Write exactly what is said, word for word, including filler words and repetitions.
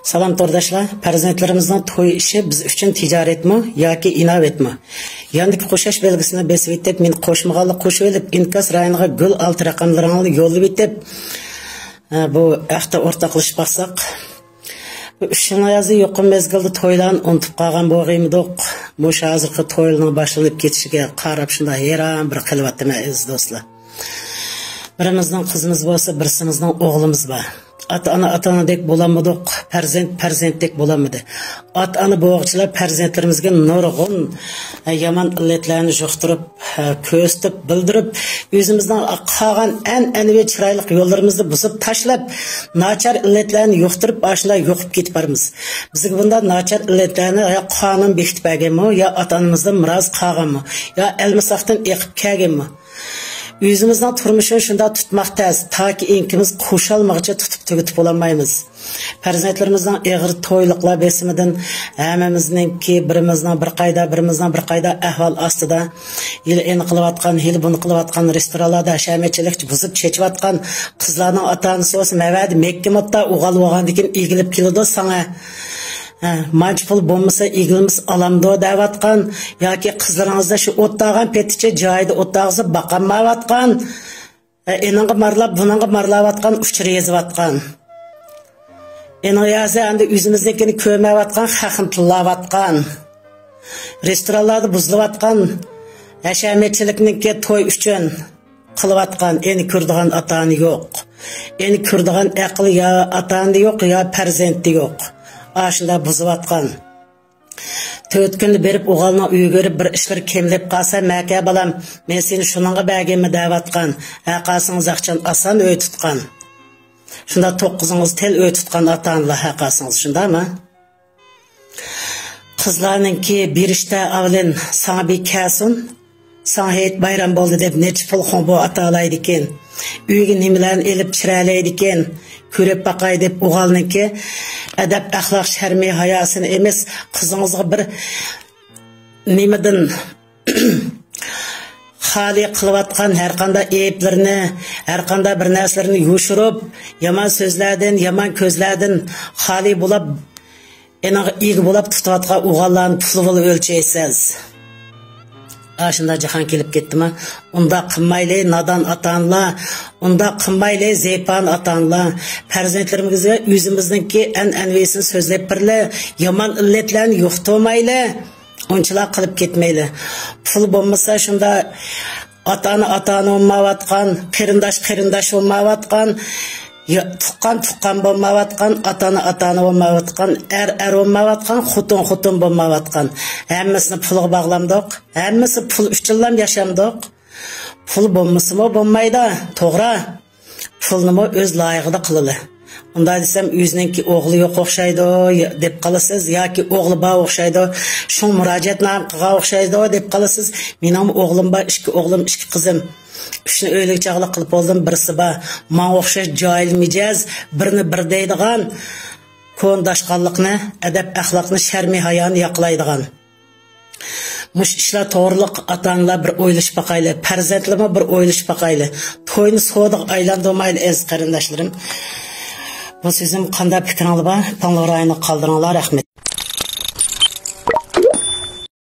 سالام تورداشلار، پەرزەنتلىرىمىزنىڭ توي ئىشى بىز ئۈچۈن تىجارەتمۇ ياكى ئىناۋەتمۇ؟ ياندىكى قوشاش بەلگىسىنى بېسىۋېتىپ، مېنى قوشمىغانلىق قوشۇۋېلىپ، ئىنكاس رايونىغا گۈل ئالتە رەقەملىرىڭلارنى يوللىۋېتىپ، بۇ ھەقتە ئورتاقلىشىپ باقساق. بۇ ئۈچ يىلنىڭ يازى يۇقىرى مەزگىلدە تويلارنى ئۇنتۇپ قالغان بولغىيمىدۇق؟ مۇشۇ ھازىرقى تويلارنىڭ باشلىنىپ كېتىشىگە قاراپ شۇنداق ھەيران بىر قېلىۋاتىمەن، ئەزىز دوستلار. بىرىمىزنىڭ قىزىمىز بولسا، بىرسىمىزنىڭ ئوغلىمىز بار. ئاتا-ئانا، ئاتا-ئانىدەك بولالمىدۇق، پەرزەنت پەرزەنتتەك بولالمىدى. ئاتا-ئانا بولغۇچىلار پەرزەنتلىرىمىزگە نۇرغۇن، ھە، يامان ئىللەتلەرنى يۇقتۇرۇپ، ھە، كۆرسىتىپ، بىلدۈرۈپ، ئۆزىمىزنىڭ قالغان ئەنئەنىۋى چىرايلىق يوللىرىمىزنى بۇزۇپ تاشلاپ، ناچار ئىللەتلەرنى يۇقتۇرۇپ، ئاشۇنداق يوقىپ كېتىپ بارىمىز. بىزگە بۇنداق ناچار ئىللەتلەرنى يا قانۇن بېكىتىپ بەرگەنمۇ، يا ئاتا-ئانىمىزدىن مىراس قالغانمۇ، يا ئەلمىساقتىن ئېقىپ كەلگەنمۇ؟ ئۆزىمىزنىڭ تۇرمۇشىنى شۇنداق تۇتماق تەس، تاكى ئېڭىكىمىز قوشالمىغىچە تۇتۇپ تۈگىتىپ بولالمايمىز. پەرزەنتلىرىمىزنىڭ ئېغىر تويلۇقلار بېسىمىدىن ھەممىمىزنىڭكى بىرىمىزنىڭ بىر قايدا، بىرىمىزنىڭ بىر قايدا ئەھۋال ئاستىدا، ھېلى ئېنى قىلىۋاتقان، ھېلى بۇنى قىلىۋاتقان، رېستورانلاردا ھەشەمەتچىلىك بۇزۇپ چېچىۋاتقان قىزلارنىڭ ئاتا-ئانىسى بولسا، مەۋەدە مەككىمۇتتا ئوغۇل بولغاندىن كېيىن ئېگىلىپ كېلىدۇ ساڭا. ھە، مانچە پۇل بولمىسا ئېگىلمىسە ئالامدۇ دەۋاتقان، ياكى قىزلىرىڭىزدا شۇ ئوتتاغان پېتىچە جايىدا ئوتتاغۇزۇپ باقالمايۋاتقان، ھە، ئېنىڭغا مارلاپ، بۇنىڭغا مارلاۋاتقان، ئۇچۇر يېزىۋاتقان. ئېنىڭ يازى ئەمدى ئۆزىمىزنىڭكىنى كۆرمەيۋاتقان، خەقنى تىللاۋاتقان. رېستورانلاردا بۇزۇلۇۋاتقان، ھەشەمەتچىلىكنىڭكى توي ئۈچۈن قىلىۋاتقان، ئېنى كۆرىدىغان ئاتا-ئانا يوق. ئېنى كۆرىدىغان ئەقىل يا ئاتا-ئانىدا يوق، يا پەرزەنتتە يوق. ئاشۇنداق بۇزۇۋاتقان. تۆت كۈندە بېرىپ ئوغۇلنىڭ ئۆيىگە بېرىپ بىر ئىشلىرى كېمىلىپ قالسا، مەكە بالام، مەن سېنى شۇنىڭغا بەرگەنمەن دەۋاتقان. ھەققاسىڭىز ئاخشام ئاسان ئۆي تۇتقان. شۇنداق توققۇزىڭىز تەل ئۆي تۇتقان ئاتا-ئانىلار ھەققاسىڭىز، شۇنداقمۇ؟ قىزلارنىڭكى بېرىشتە ئاۋلىن ساڭا بىر كەلسۇن، ساڭا ھېيت بايرام بولدى دەپ نەچچە پۇل خوڭبو ئاتالايدىكەن. ئۆيگە نېمىلەرنى ئېلىپ چىرەلەيدىكەن، كۆرۈپ باقاي دەپ ئوغۇلنىڭكى ئەدەپ ئەخلاق شەرمى ھاياسىنى ئەمەس، قىزىڭىزغا بىر نېمىدىن خالىي قىلىۋاتقان ھەرقانداق ئەيىبلىرىنى، ھەرقانداق بىر نەرسىلىرىنى يوشۇرۇپ، يامان سۆزلەردىن، يامان كۆزلەردىن خالىي بولۇپ، ئېنىڭغا ئىگە بولۇپ تۇتۇۋاتقان ئوغۇللارنى پۇل بىلەن ئۆلچەيسىز. ئاشۇنداق جاھان كېلىپ كەتتىما؟ ئۇنداق قىلمايلى، نادان ئاتا-ئانىلار، ئۇنداق قىلمايلى، زېپان ئاتا-ئانىلار. پەرزەنتلىرىمىزگە ئۆزىمىزنىڭكى ئەنئەنىۋىسىنى سۆزلەپ بېرىلى، يامان ئىللەتلەرنى يوقىتىۋالمايلى. ئۇنچىلا قىلىپ كەتمەيلى. پۇل بولمىسا شۇنداق ئاتا-ئانا ئاتا-ئانا بولمايۋاتقان، قېرىنداش قېرىنداش بولمايۋاتقان، يا-، تۇغقان تۇغقان بولمايۋاتقان، ئاتا-ئانا ئاتا-ئانا بولمايۋاتقان، ئەر ئەر بولمايۋاتقان، خوتۇن خوتۇن بولمايۋاتقان. ھەممىسىنى پۇلغا باغلامدۇق. ھەممىسى پۇل ئۈچۈنلا ياشامدۇق. پۇل بولمىسىمۇ بولمايدۇ، توغرا. پۇلنىمۇ ئۆز لايىقىدا قىلىلى. ئۇنداق دېسەم، ئۆزىنىڭكى ئوغلى يوق ئوخشايدۇ، يا-، دەپ قالىسىز، ياكى ئوغلى بار ئوخشايدۇ، شۇڭا مۇراجىئەتنامە قىلغان ئوخشايدۇ، دەپ قالىسىز. مېنىڭمۇ ئوغلۇم بار، ئىككى ئوغلۇم، ئىككى قىزىم. ئۈچنى ئۆيلۈك چاغلىق قىلىپ بولدۇم، بىرسى بار. ماڭا ئوخشاش جاھىل مىجەز، بىرنى بىر دەيدىغان، كونا داشقاللىقنى، ئەدەپ ئەخلاقنى، شەرمى ھايانى ياقلايدىغان. مۇشۇ ئىشلار توغرىلىق ئاتا-ئانىلار بىر ئويلىشىپ باقايلى، پەرزەنتلىرىمۇ بىر ئويلىشىپ باقايلى. توينى سودىغا ئايلاندۇرمايلى، ئەزىز قېرىنداشلىرىم. بۇ سۆزۈم قانداق پىكرىڭلار بار؟ پاڭلىق رايونىغا قالدۇرۇڭلار، رەھمەت.